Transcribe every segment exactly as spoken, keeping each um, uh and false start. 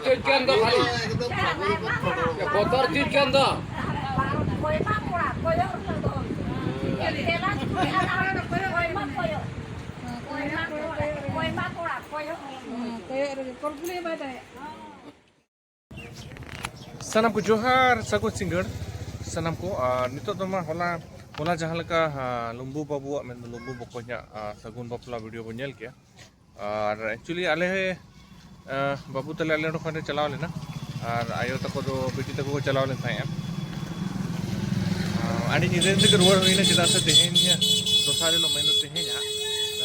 ᱪᱮᱫ ᱠᱟᱱ ᱫᱚ ᱠᱷᱟᱹᱞᱤ? ᱵᱚᱛᱚᱨ ᱪᱮᱫ ᱠᱟᱱ ᱫᱚ? ᱠᱚᱭᱚᱜ ᱨᱮᱜᱮ, ᱠᱚᱞ ᱠᱩᱞᱤ ᱵᱟᱭ ᱫᱟᱲᱮᱭᱟᱜᱼᱟ᱾ ᱥᱟᱱᱟᱢ ᱠᱚ ᱡᱚᱦᱟᱨ, ᱥᱟᱹᱜᱩᱱ ᱥᱤᱸᱜᱟᱹᱲ ᱥᱟᱱᱟᱢ ᱠᱚ᱾ ᱟᱨ ᱱᱤᱛᱚᱜ ᱫᱚ ᱢᱟ ᱦᱚᱞᱟ, ᱦᱚᱞᱟ ᱡᱟᱦᱟᱸ ᱞᱮᱠᱟ, ᱟᱸ, ᱞᱩᱢᱵᱩ ᱵᱟᱹᱵᱩᱣᱟᱜ, ᱢᱮᱱᱫᱚ ᱞᱩᱢᱵᱩ ᱵᱚᱠᱚᱧᱟᱜ, ᱟᱸ, ᱥᱟᱹᱜᱩᱱ ᱵᱟᱯᱞᱟ ᱵᱷᱤᱰᱤᱭᱳ ᱵᱚᱱ ᱧᱮᱞ ᱠᱮᱜᱼᱟ᱾ ᱟᱨ actually ᱟᱞᱮ, ᱟᱸ, ᱵᱟᱹᱵᱩ ᱛᱟᱞᱮ ᱟᱞᱮ ᱚᱸᱰᱮ ᱠᱷᱚᱱ ᱞᱮ ᱪᱟᱞᱟᱣ ᱞᱮᱱᱟ, ᱟᱨ ᱟᱭᱳ ᱛᱟᱠᱚ ᱫᱚ ᱵᱤᱴᱤ ᱛᱟᱠᱚ ᱠᱚ ᱪᱟᱞᱟᱣ ᱞᱮᱱ ᱛᱟᱦᱮᱸᱜᱼᱟ᱾ ᱟᱸ, ᱟᱹᱰᱤ ᱧᱤᱫᱟᱹ ᱨᱮᱜᱮ ᱨᱩᱣᱟᱹᱲ ᱦᱩᱭᱱᱟ, ᱪᱮᱫᱟᱜ ᱥᱮ ᱛᱮᱦᱮᱧ ᱫᱚᱥᱟᱨ ᱦᱤᱞᱳᱜ, ᱢᱮᱱᱫᱚ ᱛᱮᱦᱮᱧ ᱦᱟᱸᱜ,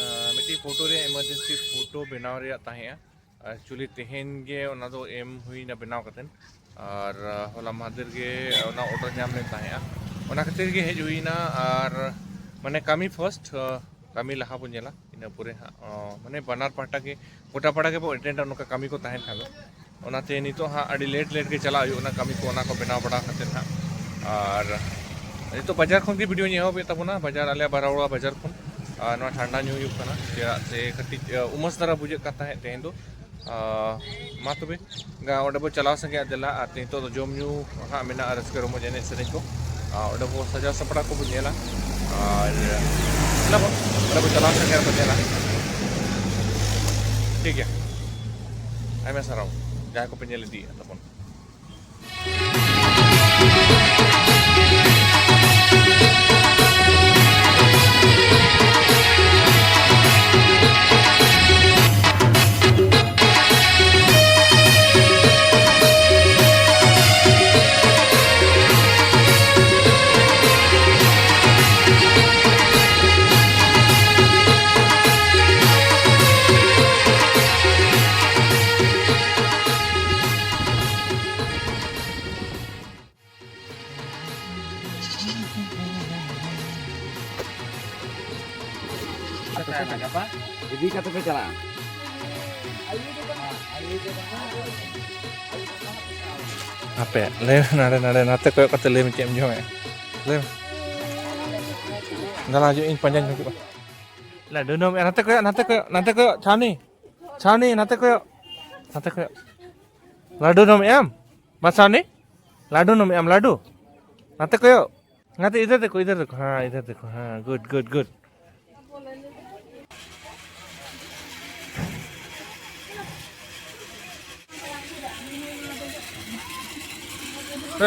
ᱟᱸ, ᱢᱤᱫᱴᱤᱡ ᱯᱷᱳᱴᱳ ᱨᱮᱭᱟᱜ emergency ᱯᱷᱳᱴᱳ ᱵᱮᱱᱟᱣ ᱨᱮᱭᱟᱜ ᱛᱟᱦᱮᱸᱜᱼᱟ᱾ Actually ᱛᱮᱦᱮᱧ ᱜᱮ ᱚᱱᱟ ᱫᱚ ᱮᱢ ᱦᱩᱭᱱᱟ ᱵᱮᱱᱟᱣ ᱠᱟᱛᱮᱫ, ᱟᱨ, ᱟᱸ, ᱦᱚᱞᱟ ᱢᱟᱦᱫᱮᱨ ᱜᱮ ᱚᱱᱟ ᱚᱰᱟᱨ ᱧᱟᱢ ᱞᱮᱱ ᱛᱟᱦᱮᱸᱜᱼᱟ, ᱚᱱᱟ ᱠᱷᱟᱹᱛᱤᱨ ᱜᱮ ᱦᱮᱡ ᱦᱩᱭᱱᱟ᱾ ᱟᱨ ᱢᱟᱱᱮ ᱠᱟᱹᱢᱤ first, ᱟᱸ, ᱠᱟᱹᱢᱤ ᱞᱟᱦᱟ ᱵᱚᱱ ᱧᱮᱞᱟ, ᱤᱱᱟᱹ ᱯᱚᱨᱮ ᱦᱟᱸᱜ, ᱟᱸ, ᱢᱟᱱᱮ ᱵᱟᱱᱟᱨ ᱯᱟᱦᱴᱟ ᱜᱮ, ᱜᱚᱴᱟ ᱯᱟᱲᱟ ᱜᱮᱵᱚ ᱮᱴᱮᱱᱰᱟ ᱱᱚᱝᱠᱟ ᱠᱟᱹᱢᱤ ᱠᱚ ᱛᱟᱦᱮᱱ ᱠᱷᱟᱱ ᱫᱚ᱾ ᱚᱱᱟᱛᱮ ᱱᱤᱛᱚᱜ ᱦᱟᱸᱜ ᱟᱹᱰᱤ ᱞᱮᱴ ᱞᱮᱴ ᱜᱮ ᱪᱟᱞᱟᱜ ᱦᱩᱭᱩᱜ ᱠᱟᱱᱟ ᱠᱟᱹᱢᱤ ᱠᱚ, ᱚᱱᱟ ᱠᱚ ᱵᱮᱱᱟᱣ ᱵᱟᱲᱟ ᱠᱟᱛᱮᱫ ᱦᱟᱸᱜ᱾ ᱟᱨ ᱱᱤᱛᱚᱜ ᱵᱟᱡᱟᱨ ᱠᱷᱚᱱ ᱜᱮ ᱵᱷᱤᱰᱤᱭᱳᱧ ᱮᱦᱚᱵᱮᱫ ᱛᱟᱵᱚᱱᱟ, ᱵᱟᱡᱟᱨ, ᱟᱞᱮᱭᱟᱜ ᱵᱟᱨᱟᱣᱲᱟ ᱵᱟᱡᱟᱨ ᱠᱷᱚᱱ᱾ ᱟᱨ ᱱᱚᱣᱟ ᱴᱷᱟᱱᱰᱟ ᱧᱩ ᱦᱩᱭᱩᱜ ᱠᱟᱱᱟ, ᱪᱮᱫᱟᱜ ᱥᱮ ᱠᱟᱹᱴᱤᱡ, ᱟᱸ, ᱩᱢᱟᱹᱥ ᱫᱷᱟᱨᱟ ᱵᱩᱡᱷᱟᱹᱜ ᱠᱟᱱ ᱛᱟᱦᱮᱸᱫ ᱛᱮᱦᱮᱧ ᱫᱚ᱾ ᱟᱸ, ᱢᱟ ᱛᱚᱵᱮ, ᱜᱟ-, ᱚᱸᱰᱮ ᱵᱚ ᱪᱟᱞᱟᱣ ᱥᱟᱸᱜᱮᱜᱼᱟ, ᱫᱮᱞᱟ᱾ ᱟᱨ ᱱᱤᱛᱚᱜ ᱫᱚ ᱡᱚᱢ ᱧᱩ ᱦᱟᱸᱜ ᱢᱮᱱᱟᱜᱼᱟ, ᱨᱟᱹᱥᱠᱟᱹ ᱨᱚᱢᱚᱡᱽ ᱮᱱᱮᱡ ᱥᱮᱨᱮᱧ ᱠᱚ᱾ ᱟᱨ ᱚᱸᱰᱮ ᱵᱚ ᱥᱟᱡᱟᱣ ᱥᱟᱯᱲᱟᱣ ᱠᱚᱵᱚ ᱧᱮᱞᱟ᱾ ᱟᱨ ᱚᱸᱰᱮ ᱵᱚ, ᱚᱸᱰᱮ ᱵᱚ ᱪᱟᱞᱟᱣ ᱥᱟᱸᱜᱮ ᱟᱨ ᱵᱚ ᱧᱮᱞᱟ᱾ ᱴᱷᱤᱠ ᱜᱮᱭᱟ, ᱟᱭᱢᱟ ᱥᱟᱨᱦᱟᱣ ᱡᱟᱦᱟᱸᱭ ᱠᱚᱯᱮ ᱧᱮᱞ ᱤᱫᱤᱭᱮᱫᱼᱟ ᱛᱟᱵᱚᱱ᱾ ᱤᱫᱤ ᱠᱟᱛᱮ ᱯᱮ ᱪᱟᱞᱟᱜᱼᱟ᱾ ᱦᱟᱯᱮ, ᱞᱟᱹᱭ ᱢᱮ, ᱱᱟᱰᱮ, ᱱᱟᱰᱮ, ᱱᱟᱛᱮ ᱠᱚᱭᱚᱜ ᱠᱟᱛᱮ ᱞᱟᱹᱭ ᱢᱮ, ᱪᱮᱫ ᱮᱢ ᱡᱚᱢᱮᱫᱼᱟ? ᱞᱟᱹᱭ ᱢᱮ᱾ ᱫᱟᱞᱟ ᱦᱤᱡᱩᱜ, ᱤᱧ ᱯᱟᱸᱡᱟᱧ ᱦᱤᱡᱩᱜᱼᱟ᱾ ᱞᱟᱹᱰᱩ ᱡᱚᱢᱮᱫᱼᱟ, ᱱᱟᱛᱮ ᱠᱚᱭᱚᱜ, ᱱᱟᱛᱮ ᱠᱚᱭᱚᱜ, ᱱᱟᱛᱮ ᱠᱚᱭᱚᱜ, ᱪᱷᱟᱣᱱᱤ, ᱪᱷᱟᱣᱱᱤ, ᱱᱟᱛᱮ ᱠᱚᱭᱚᱜ, ᱱᱟᱛᱮ ᱠᱚᱭᱚᱜ᱾ ᱞᱟᱹᱰᱩ ᱡᱚᱢᱮᱜ ᱟᱢ? ᱢᱟᱥᱟᱣᱱᱤ, ᱞᱟᱹᱰᱩ ᱡᱚᱢᱮᱜ ᱟᱢ? ᱞᱟᱹᱰᱩ? ᱱᱟᱛᱮ ᱠᱚᱭᱚᱜ᱾ ᱱᱟᱛᱮ, ᱤᱫᱷᱟᱨ ᱫᱮᱠᱷᱳ, ᱤᱫᱷᱟᱨ ᱫᱮᱠᱷᱳ᱾ ᱦᱮᱸ, ᱤᱫᱷᱟᱨ ᱫᱮᱠᱷᱳ᱾ ᱦᱮᱸ, ᱜᱩᱰ, ᱜᱩᱰ, ᱜᱩᱰ᱾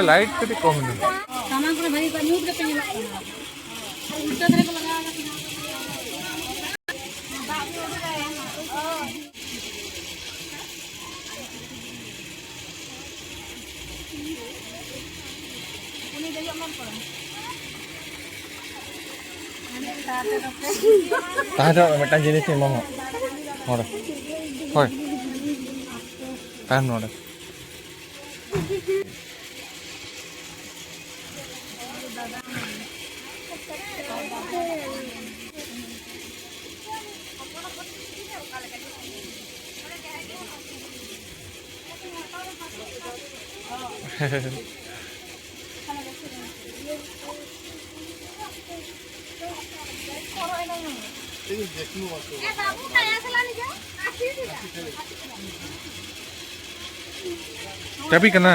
ᱞᱟᱭᱤᱴ ᱠᱟᱹᱴᱤᱡ ᱠᱚᱢ ᱢᱮᱱᱟᱜᱼᱟ᱾ ᱥᱟᱢᱟᱝ ᱠᱚᱨᱮ ᱵᱷᱟᱜᱤ ᱠᱚ ᱧᱩᱛ ᱜᱮᱯᱮ ᱧᱮᱞᱚᱜ ᱠᱟᱱᱟ᱾ ᱟᱨ ᱩᱞᱴᱟᱹ ᱫᱷᱟᱨᱮ ᱠᱚ ᱞᱟᱜᱟᱣ ᱠᱟᱫᱟ᱾ ᱛᱟᱦᱮᱸ ᱦᱚᱪᱚᱣᱟᱜ ᱢᱮ, ᱢᱤᱫᱴᱟᱝ ᱡᱤᱱᱤᱥ ᱤᱧ ᱮᱢᱟᱢᱟ ᱱᱚᱰᱮ᱾ ᱦᱳᱭ, ᱛᱟᱦᱮᱱ ᱱᱚᱰᱮ᱾ ᱪᱟᱹᱵᱤ ᱠᱟᱱᱟ᱾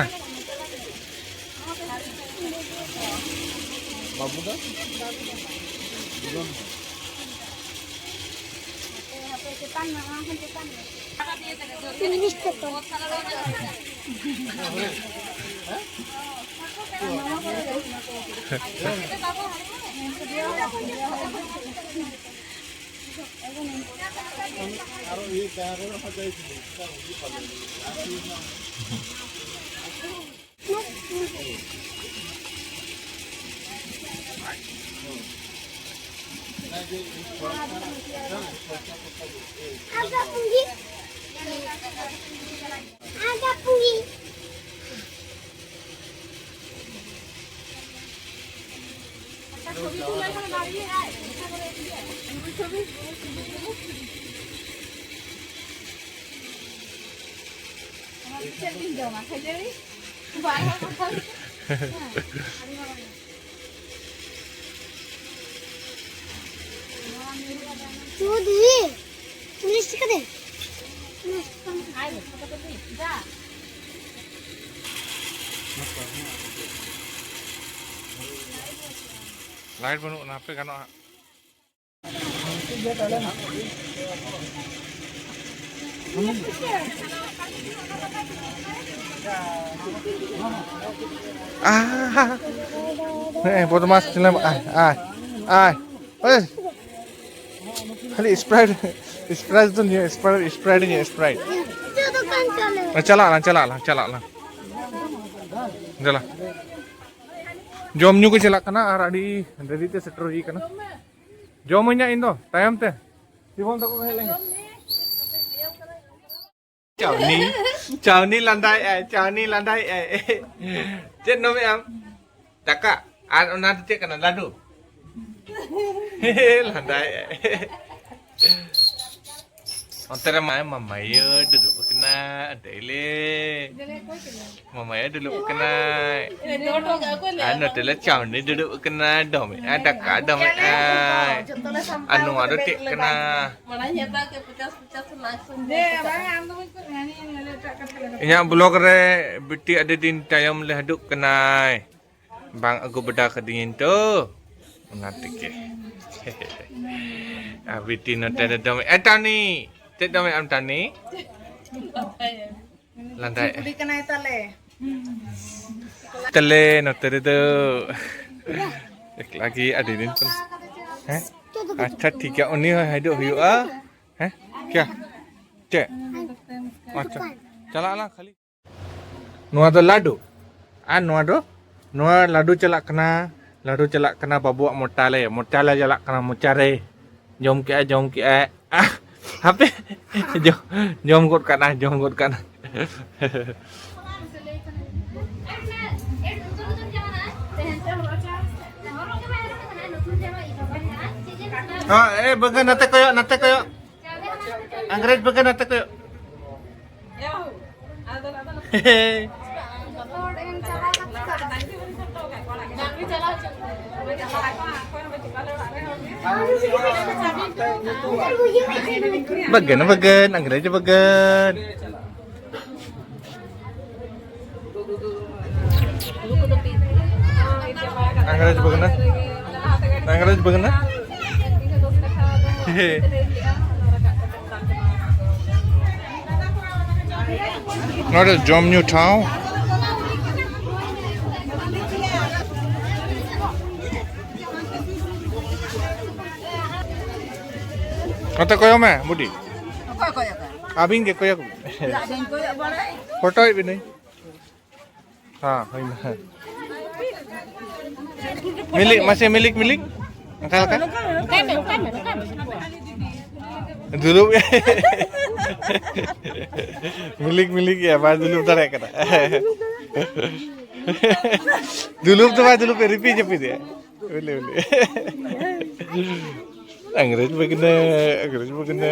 ᱵᱟᱹᱵᱩ ᱫᱚ? ᱪᱮᱛᱟᱱ ᱢᱮ, ᱚᱱᱟ ᱠᱷᱚᱱ ᱪᱮᱛᱟᱱ ᱢᱮ᱾ ᱛᱤᱨᱤᱥ ᱴᱟᱠᱟ᱾ ᱪᱮᱫ ᱵᱤᱱ ᱡᱚᱢᱟ? ᱠᱷᱟᱹᱡᱟᱹᱲᱤ? ᱵᱟᱨ ᱦᱚᱲ ᱠᱚ ᱠᱷᱟᱹᱡᱟᱹᱲᱤ? ᱦᱮᱸ, ᱟᱹᱰᱤ ᱢᱟᱨᱟᱝ᱾ ᱪᱩᱫᱤ, ᱪᱚᱞᱞᱤᱥ ᱴᱟᱠᱟ ᱫᱮ᱾ ᱟᱭ ᱵᱟᱵᱟ, ᱠᱚᱛᱚ ᱠᱚ ᱫᱤ? ᱡᱟ᱾ ᱞᱟᱭᱤᱴ ᱵᱟᱹᱱᱩᱜ ᱟᱱᱟ, ᱦᱟᱯᱮ ᱜᱟᱱᱚᱜᱼᱟ ᱦᱟᱸᱜ᱾ ᱟᱦᱟ᱾ ᱦᱮᱸ, ᱵᱚᱫᱢᱟᱥ ᱪᱮᱞᱮ, ᱟᱭ, ᱟᱭ, ᱟᱭ᱾ ᱳᱭ᱾ ᱠᱷᱟᱹᱞᱤ ᱥᱯᱨᱟᱭᱤᱴ, ᱥᱯᱨᱟᱭᱤᱴ ᱫᱚ ᱱᱤᱭᱟᱹ, ᱥᱯᱨᱟᱭᱤᱴ, ᱥᱯᱨᱟᱭᱤᱴ ᱱᱤᱭᱟᱹ, ᱥᱯᱨᱟᱭᱤᱴ᱾ ᱪᱟᱞᱟᱜ ᱟᱞᱟᱝ, ᱪᱟᱞᱟᱜ ᱟᱞᱟᱝ, ᱪᱟᱞᱟᱜ ᱟᱞᱟᱝ᱾ ᱫᱮᱞᱟ᱾ ᱡᱚᱢ ᱧᱩ ᱠᱚ ᱪᱟᱞᱟᱜ ᱠᱟᱱᱟ ᱟᱨ ᱟᱹᱰᱤ ᱰᱮᱨᱤ ᱛᱮ ᱥᱮᱴᱮᱨ ᱦᱩᱭ ᱠᱟᱱᱟ᱾ ᱡᱚᱢᱟᱹᱧ ᱦᱟᱸᱜ ᱤᱧ ᱫᱚ ᱛᱟᱭᱚᱢ ᱛᱮ᱾ ᱥᱤᱵᱚᱢ ᱛᱟᱠᱚ ᱠᱚ ᱦᱮᱡ ᱞᱮᱱ ᱜᱮ᱾ ᱪᱟᱣᱱᱤ, ᱪᱟᱣᱱᱤ ᱞᱟᱸᱫᱟᱭᱮᱜᱼᱟᱭ, ᱪᱟᱣᱱᱤ ᱞᱟᱸᱫᱟᱭᱮᱜᱼᱟᱭ᱾ ᱪᱮᱫ ᱱᱚᱢᱮᱜ ᱟᱢ? ᱫᱟᱠᱟ᱾ ᱟᱨ ᱚᱱᱟ ᱫᱚ ᱪᱮᱫ ᱠᱟᱱᱟ? ᱞᱟᱹᱰᱩ? ᱞᱟᱸᱫᱟᱭᱮᱜᱼᱟᱭ᱾ ᱚᱱᱛᱮ ᱨᱮ ᱢᱟᱭ ᱢᱟᱢᱟᱭᱳ ᱫᱩᱲᱩᱵ ᱟᱠᱟᱱᱟ, ᱰᱮᱞᱮ᱾ ᱢᱟᱢᱟᱭᱳ ᱫᱩᱲᱩᱵ ᱟᱠᱟᱱᱟᱭ᱾ ᱟᱨ ᱱᱚᱛᱮ ᱞᱮ ᱪᱟᱣᱱᱤ ᱫᱩᱲᱩᱵ ᱟᱠᱟᱱᱟ, ᱰᱚᱢᱮᱜᱼᱟᱭ, ᱫᱟᱠᱟ ᱰᱚᱢᱮᱜᱼᱟᱭ᱾ ᱟᱨ ᱱᱚᱣᱟ ᱫᱚ ᱪᱮᱫ ᱠᱟᱱᱟ? ᱤᱧᱟᱹᱜ ᱵᱞᱚᱜ ᱨᱮ ᱵᱤᱴᱤ ᱟᱹᱰᱤ ᱫᱤᱱ ᱛᱟᱭᱚᱢ ᱞᱮ ᱦᱤᱡᱩᱜ ᱠᱟᱱᱟᱭ᱾ ᱵᱟᱝ ᱟᱹᱜᱩ ᱵᱟᱰᱟ ᱠᱟᱫᱤᱧᱟᱹᱧ ᱛᱚ, ᱚᱱᱟ ᱛᱮᱜᱮ᱾ ᱟᱨ ᱵᱤᱴᱤ ᱱᱚᱛᱮ ᱨᱮ ᱫᱚᱢᱮ, ᱮ ᱴᱟᱱᱤ, ᱪᱮᱫ ᱫᱚᱢᱮ ᱟᱢ ᱴᱟᱱᱤ? ᱞᱟᱸᱫᱟᱭᱮᱜᱼᱟ᱾ ᱠᱩᱲᱤ ᱠᱟᱱᱟᱭ ᱛᱟᱞᱮ᱾ ᱛᱟᱞᱮ ᱱᱚᱛᱮ ᱨᱮᱫᱚ ᱮᱠᱞᱟ ᱜᱮ ᱟᱹᱰᱤ ᱫᱤᱱ ᱠᱷᱚᱱ᱾ ᱦᱮᱸ? ᱟᱪᱪᱷᱟ, ᱴᱷᱤᱠ ᱜᱮᱭᱟ, ᱩᱱᱤ ᱦᱚᱸ ᱦᱤᱡᱩᱜ ᱦᱩᱭᱩᱜᱼᱟ᱾ ᱦᱮᱸ? ᱠᱭᱟ? ᱪᱮᱫ? ᱟᱪᱪᱷᱟ, ᱪᱟᱞᱟᱜ ᱟᱞᱟᱝ ᱠᱷᱟᱹᱞᱤ᱾ ᱱᱚᱣᱟ ᱫᱚ ᱞᱟᱹᱰᱩ᱾ ᱟᱨ ᱱᱚᱣᱟ ᱫᱚ, ᱱᱚᱣᱟ ᱞᱟᱹᱰᱩ ᱪᱟᱞᱟᱜ ᱠᱟᱱᱟ, ᱞᱟᱹᱰᱩ ᱪᱟᱞᱟᱜ ᱠᱟᱱᱟ ᱵᱟᱹᱵᱩᱣᱟᱜ ᱢᱚᱪᱟ ᱨᱮ, ᱢᱚᱪᱟ ᱨᱮ ᱪᱟᱞᱟᱜ ᱠᱟᱱᱟ, ᱢᱚᱪᱟ ᱨᱮ᱾ ᱡᱚᱢ ᱠᱮᱜᱼᱟᱭ, ᱡᱚᱢ ᱠᱮᱜᱼᱟᱭ᱾ ᱟᱦ, ᱦᱟᱯᱮ᱾ ᱡᱚ-, ᱡᱚᱢ ᱜᱚᱫ ᱠᱟᱜ ᱱᱟ, ᱡᱚᱢ ᱜᱚᱫ ᱠᱟᱜ ᱱᱟ᱾ ᱦᱚᱸ, ᱮ, ᱵᱟᱹᱜᱟᱹᱱ, ᱱᱟᱛᱮ ᱠᱚᱭᱚᱜ, ᱱᱟᱛᱮ ᱠᱚᱭᱚᱜ᱾ ᱟᱝᱨᱮᱡᱽ ᱵᱟᱹᱜᱟᱹᱱ, ᱱᱟᱛᱮ ᱠᱚᱭᱚᱜ᱾ ᱵᱟᱹᱜᱟᱹᱱ, ᱵᱟᱹᱜᱟᱹᱱ, ᱟᱝᱨᱮᱡᱽ ᱵᱟᱹᱜᱟᱹᱱ᱾ ᱟᱝᱨᱮᱡᱽ ᱵᱟᱹᱜᱽᱱᱟᱹ᱾ ᱟᱝᱨᱮᱡᱽ ᱵᱟᱹᱜᱽᱱᱟᱹ᱾ ᱱᱚᱰᱮ ᱡᱚᱢ ᱧᱩ ᱴᱷᱟᱶ᱾ ᱱᱚᱛᱮ ᱠᱚᱭᱚᱜ ᱢᱮ, ᱵᱩᱰᱤ᱾ ᱚᱠᱚᱭ ᱠᱚᱭᱚᱜ ᱠᱟᱱᱟ? ᱟᱹᱵᱤᱱ ᱜᱮ ᱠᱚᱭᱚᱜ ᱵᱤᱱ᱾ ᱪᱮᱫᱟᱜ ᱵᱤᱱ ᱠᱚᱭᱚᱜ ᱵᱟᱲᱟᱭ? ᱯᱷᱳᱴᱳᱭᱮᱫ ᱵᱤᱱᱟᱹᱧ᱾ ᱦᱮᱸ, ᱦᱩᱭᱱᱟ᱾ ᱢᱤᱞᱤᱠ, ᱢᱟᱥᱮ ᱢᱤᱞᱤᱠ, ᱢᱤᱞᱤᱠ᱾ ᱚᱠᱟ ᱞᱮᱠᱟ? ᱫᱩᱲᱩᱵ᱾ ᱢᱤᱞᱤᱠ, ᱢᱤᱞᱤᱠ ᱜᱮᱭᱟ, ᱵᱟᱭ ᱫᱩᱲᱩᱵ ᱫᱟᱲᱮᱭᱟᱜ ᱠᱟᱱᱟ᱾ ᱫᱩᱞᱩᱯ ᱫᱚ ᱵᱟᱭ ᱫᱩᱞᱩᱯ, ᱨᱤᱯᱤ ᱡᱟᱹᱯᱤᱫ ᱮ᱾ ᱩᱞᱤ, ᱩᱞᱤ᱾ ᱟᱝᱨᱮᱡᱽ ᱵᱟᱹᱜᱽᱱᱟᱹ, ᱟᱝᱨᱮᱡᱽ ᱵᱟᱹᱜᱽᱱᱟᱹ᱾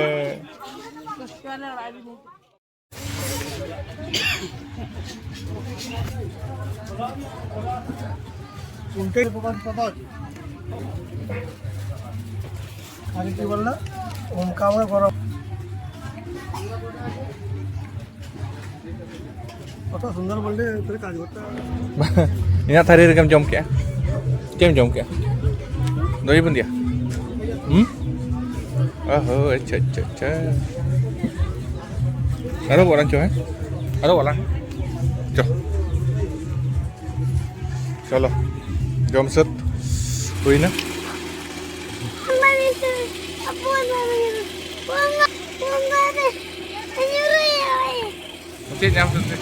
ᱩᱱᱠᱩ ᱟᱨ ᱪᱮᱫ ᱵᱚᱞ ᱚᱱᱠᱟ ᱜᱮ ᱜᱚᱨᱚᱢ᱾ ᱚᱛ ᱥᱩᱱᱫᱚᱨ ᱵᱚᱞ ᱛᱮ ᱠᱟᱡᱽ ᱠᱚᱨᱛᱮ᱾ ᱤᱧᱟᱹᱜ ᱛᱷᱟᱹᱨᱤ ᱨᱮᱜᱮᱢ ᱡᱚᱢ ᱠᱮᱜᱼᱟ? ᱪᱮᱫ ᱮᱢ ᱡᱚᱢ ᱠᱮᱜᱼᱟ? ᱫᱳᱭ ᱵᱩᱸᱫᱤᱭᱟ? ᱦᱩᱸ? ᱚᱦᱚ, ᱟᱪᱪᱷᱟ, ᱟᱪᱪᱷᱟ, ᱟᱪᱪᱷᱟ᱾ ᱟᱨᱚ ᱵᱚᱞᱟᱝ ᱪᱚ, ᱦᱮᱸ? ᱟᱨᱚ ᱵᱚᱞᱟᱝ᱾ ᱪᱚ᱾ ᱪᱚᱞᱚ᱾ ᱡᱚᱢ ᱥᱟᱹᱛ ᱦᱩᱭᱱᱟ᱾ ᱪᱮᱫ ᱧᱟᱢ ᱠᱮᱫ ᱛᱮ?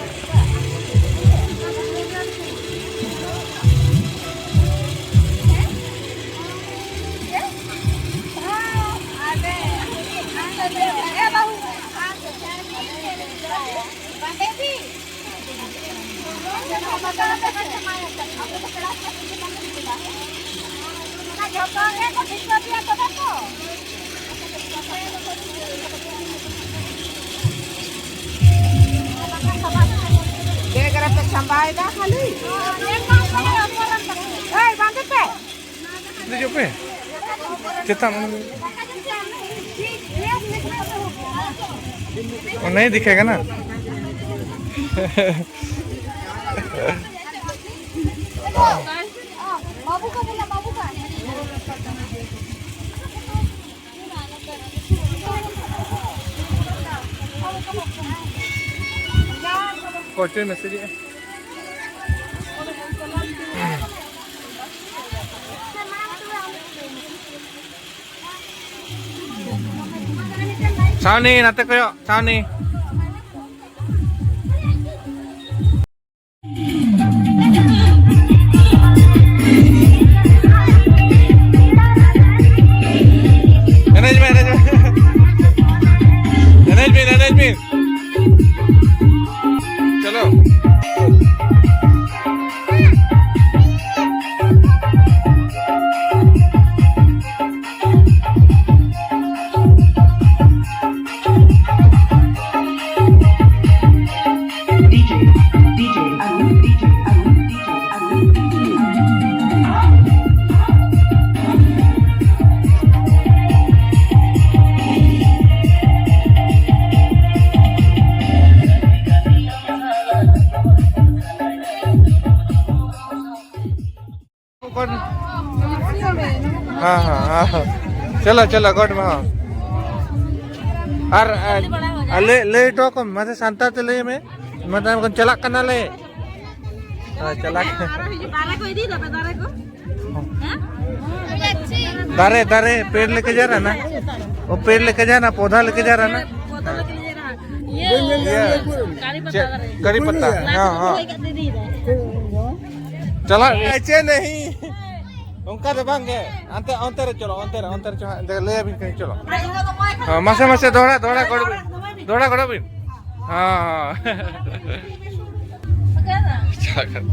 ᱵᱮᱜᱽ ᱨᱮᱯᱮ ᱥᱟᱢᱵᱟᱭᱮᱫᱟ ᱠᱷᱟᱹᱞᱤ? ᱮᱭ, ᱵᱟᱸᱫᱮ ᱯᱮ᱾ ᱫᱮᱡᱚᱜ ᱯᱮ᱾ ᱪᱮᱛᱟᱱ ᱚᱱᱮ ᱫᱤᱠᱷᱮ ᱠᱟᱱᱟ᱾ बाबू का बोला, बाबू का। ᱚᱠᱚᱭ ᱪᱚᱭ ᱢᱮᱥᱮᱡᱮᱜᱼᱟ᱾ ᱥᱟᱣᱱᱤ, ᱱᱟᱛᱮ ᱠᱚᱭᱚᱜ, ᱥᱟᱣᱱᱤ᱾ ᱮᱱᱮᱡ ᱢᱮ, ᱮᱱᱮᱡ ᱢᱮ᱾ ᱮᱱᱮᱡ ᱵᱤᱱ, ᱮᱱᱮᱡ ᱵᱤᱱ᱾ ᱪᱚᱞᱚ᱾ DJ, DJ Arun, DJ Arun, DJ Arun. ᱦᱮᱸ, ᱦᱮᱸ, ᱦᱮᱸ᱾ ᱪᱚᱞᱚ, ᱪᱚᱞᱚ, ᱜᱚᱰ ᱢᱟ, ᱦᱚᱸ᱾ ᱟᱨ, ᱟᱨ, ᱟᱨ ᱞᱟᱹᱭ, ᱞᱟᱹᱭ ᱦᱚᱴᱚ ᱠᱚᱢ, ᱢᱟᱥᱮ ᱥᱟᱱᱛᱟᱲ ᱛᱮ ᱞᱟᱹᱭ ᱢᱮ᱾ ᱢᱮᱛᱟ ᱠᱚ ᱪᱟᱞᱟᱜ ᱠᱟᱱᱟᱞᱮ᱾ ᱦᱮᱸ, ᱪᱟᱞᱟᱜ ᱠᱟᱱᱟ᱾ ᱫᱟᱨᱮ ᱠᱚ ᱤᱫᱤᱭ ᱫᱟᱯᱮ, ᱫᱟᱨᱮ ᱠᱚ? ᱦᱮᱸ? ᱫᱟᱨᱮ, ᱫᱟᱨᱮ, ᱯᱮᱲ ᱞᱮᱠᱟ ᱡᱟᱨᱟ ᱱᱟ᱾ ᱚ, ᱯᱮᱲ ᱞᱮᱠᱟ ᱡᱟᱨᱟ ᱱᱟ, ᱯᱚᱫᱷᱟ ᱞᱮᱠᱟ ᱡᱟᱨᱟ ᱱᱟ᱾ ᱯᱚᱫᱷᱟ ᱞᱮᱠᱟ ᱡᱟᱨᱟ ᱱᱟ᱾ ᱤᱭᱟᱹ, ᱤᱭᱟᱹ, ᱠᱟᱨᱤ ᱯᱟᱛᱟ ᱪᱮᱫ? ᱫᱟᱨᱮ᱾ ᱠᱟᱨᱤ ᱯᱟᱛᱟ, ᱦᱮᱸ, ᱦᱮᱸ᱾ ᱪᱟᱞᱟᱜ ᱪᱮ ᱱᱟᱦᱤ? ᱚᱱᱠᱟ ᱫᱚ ᱵᱟᱝ ᱜᱮ᱾ ᱚᱱᱛᱮ, ᱚᱱᱛᱮ ᱨᱮ ᱪᱚᱞᱚ, ᱚᱱᱛᱮ ᱨᱮ, ᱚᱱᱛᱮ ᱨᱮ ᱪᱚ ᱦᱟᱸᱜ, ᱞᱟᱹᱭ ᱟᱵᱤᱱ ᱠᱟᱹᱱᱟᱹᱧ, ᱪᱚᱞᱚ᱾ ᱦᱮᱸ, ᱢᱟᱥᱮ, ᱢᱟᱥᱮ, ᱫᱚᱦᱲᱟ, ᱫᱚᱦᱲᱟ ᱜᱚᱲ ᱵᱤᱱ᱾ ᱫᱚᱦᱲᱟ ᱜᱚᱲ ᱵᱤᱱ᱾ ᱦᱮᱸ, ᱦᱮᱸ᱾ ᱪᱟᱞᱟᱜ ᱠᱟᱱᱟ᱾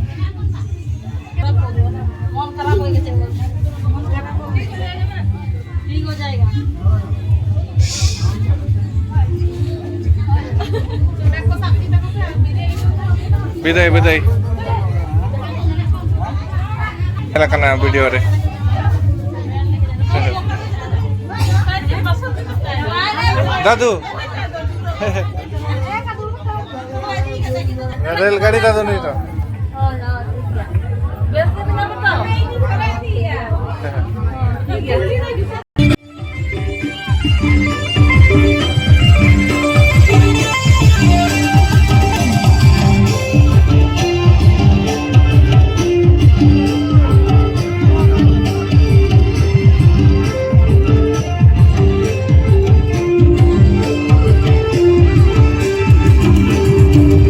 ᱵᱤᱫᱟᱹᱭ, ᱵᱤᱫᱟᱹᱭ᱾ ᱧᱮᱞ ᱟᱠᱟᱱᱟ ᱵᱷᱤᱰᱤᱭᱳ ᱨᱮ᱾ ᱫᱟᱫᱩ᱾ ᱨᱮᱞ ᱜᱟᱹᱰᱤ ᱫᱟᱫᱩ ᱱᱩᱭ ᱫᱚ᱾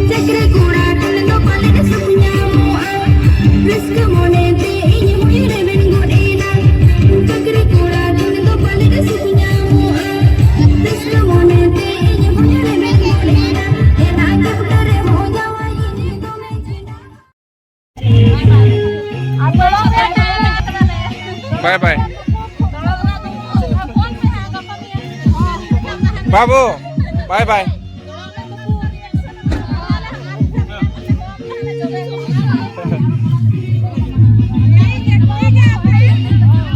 ᱪᱟᱹᱠᱨᱤ ᱠᱚᱲᱟ ᱴᱷᱮᱱ ᱫᱚ ᱯᱟᱞᱮᱫ ᱥᱩᱠ ᱧᱟᱢᱚᱜᱼᱟ, ᱨᱟᱹᱥᱠᱟᱹ ᱢᱚᱱᱮ ᱛᱮ ᱤᱧ ᱦᱚᱸᱧ ᱨᱮᱵᱮᱱ ᱜᱚᱫ ᱮᱱᱟ᱾ ᱪᱟᱹᱠᱨᱤ ᱠᱚᱲᱟ ᱴᱷᱮᱱ ᱫᱚ ᱯᱟᱞᱮᱫ ᱥᱩᱠ ᱧᱟᱢᱚᱜᱼᱟ, ᱨᱟᱹᱥᱠᱟᱹ ᱢᱚᱱᱮ ᱛᱮ ᱤᱧ ᱦᱚᱸᱧ ᱨᱮᱵᱮᱱ ᱜᱚᱫ ᱮᱱᱟ᱾ ᱮᱱᱟ ᱜᱤᱯᱴ ᱨᱮ ᱦᱚᱸ ᱡᱟᱶᱟᱭ ᱤᱧ ᱫᱚᱢᱮ ᱪᱮᱦᱨᱟ᱾ ᱵᱟᱭ ᱵᱟᱭ᱾ ᱵᱟᱹᱵᱩ, ᱵᱟᱭ ᱵᱟᱭ᱾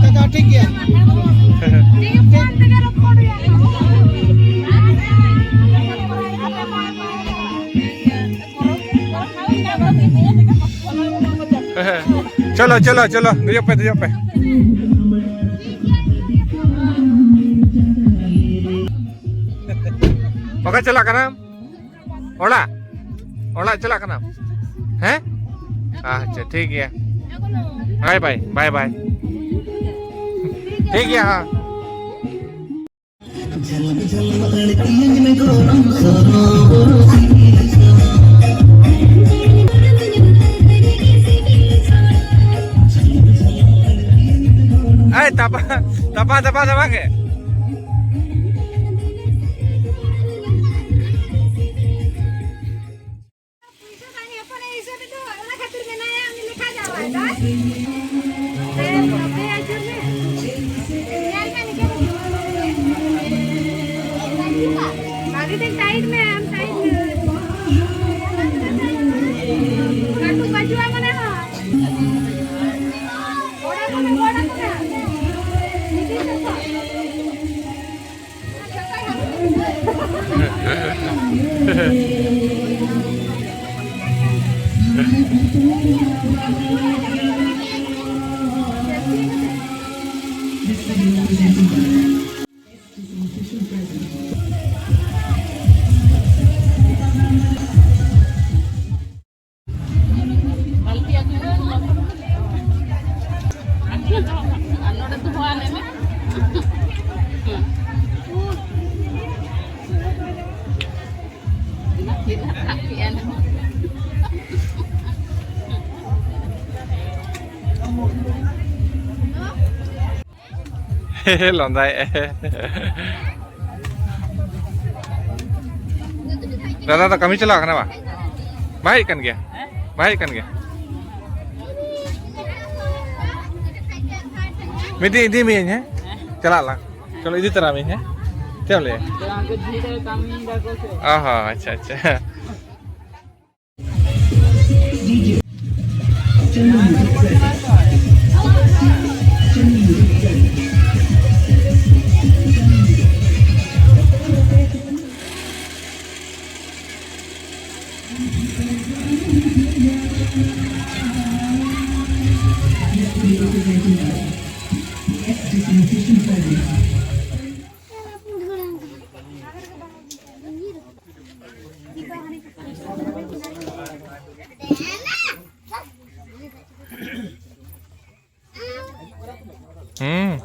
ᱠᱟᱠᱟ, ᱴᱷᱤᱠ ᱜᱮᱭᱟ᱾ ᱪᱚᱞᱚ, ᱪᱚᱞᱚ, ᱪᱚᱞᱚ, ᱫᱮᱡᱚᱜ ᱯᱮ, ᱫᱮᱡᱚᱜ ᱯᱮ᱾ ᱚᱠᱟ ᱪᱟᱞᱟᱜ ᱠᱟᱱᱟᱢ? ᱚᱲᱟᱜ? ᱚᱲᱟᱜ ᱪᱟᱞᱟᱜ ᱠᱟᱱᱟᱢ? ᱦᱮᱸ? ᱟᱪᱪᱷᱟ, ᱴᱷᱤᱠ ᱜᱮᱭᱟ᱾ ᱵᱟᱭ ᱵᱟᱭ, ᱵᱟᱭ ᱵᱟᱭ᱾ ᱴᱷᱤᱠ ᱜᱮᱭᱟ, ᱦᱮᱸ᱾ ᱮᱭ, ᱛᱟᱯᱟ, ᱛᱟᱯᱟ, ᱛᱟᱯᱟ, ᱛᱟᱯᱟ ᱜᱮ᱾ ᱯᱩᱭᱥᱟᱹ ᱵᱟᱝ ᱦᱚᱯᱚᱱ ᱮ ᱦᱤᱥᱟᱹᱵ ᱫᱚ, ᱚᱱᱟ ᱠᱷᱟᱹᱛᱤᱨ ᱢᱮᱱᱟᱭᱟ, ᱩᱱᱤ ᱞᱮᱠᱷᱟ ᱡᱟᱶᱟᱭ ᱫᱚ᱾ ᱦᱮᱸ, ᱱᱚᱵᱵᱳᱭ ᱟᱹᱪᱩᱨ ᱢᱮ᱾ ᱧᱮᱞ ᱢᱮ, ᱱᱤᱡᱮ ᱫᱚ᱾ ᱵᱷᱟᱜᱮ ᱴᱷᱤᱠ ᱴᱟᱭᱤᱴ ᱢᱮ, ᱟᱢ ᱴᱟᱭᱤᱴ ᱢᱮ᱾ ᱞᱟᱹᱴᱩ ᱵᱟᱹᱪᱩᱜᱼᱟ ᱢᱚᱱᱮ ᱦᱚᱸ᱾ ᱜᱚᱲᱟ ᱠᱚ ᱢᱮ, ᱜᱚᱲᱟ ᱠᱚ ᱢᱮ᱾ ᱱᱤᱡᱮ ᱥᱮᱫ ᱠᱷᱚᱱ᱾ ᱞᱟᱸᱫᱟᱭᱮᱫ᱾ ᱫᱟᱫᱟ ᱫᱚ ᱠᱟᱹᱢᱤ ᱪᱟᱞᱟᱣ ᱠᱟᱱᱟ ᱵᱟ? ᱵᱟᱭ ᱦᱮᱡ ᱠᱟᱱ ᱜᱮᱭᱟ? ᱵᱟᱭ ᱦᱮᱡ ᱠᱟᱱ ᱜᱮᱭᱟ? ᱢᱤᱫ ᱫᱤᱱ ᱤᱫᱤ ᱢᱤᱭᱟᱹᱧ, ᱦᱮᱸ? ᱪᱟᱞᱟᱜ ᱞᱟᱝ᱾ ᱪᱚᱞᱚ, ᱤᱫᱤ ᱛᱟᱨᱟ ᱢᱤᱭᱟᱹᱧ, ᱦᱮᱸ? ᱪᱮᱫ ᱮᱢ ᱞᱟᱹᱭᱟ? ᱚ ᱦᱚᱸ, ᱟᱪᱪᱷᱟ, ᱟᱪᱪᱷᱟ᱾ ᱦᱩᱸ᱾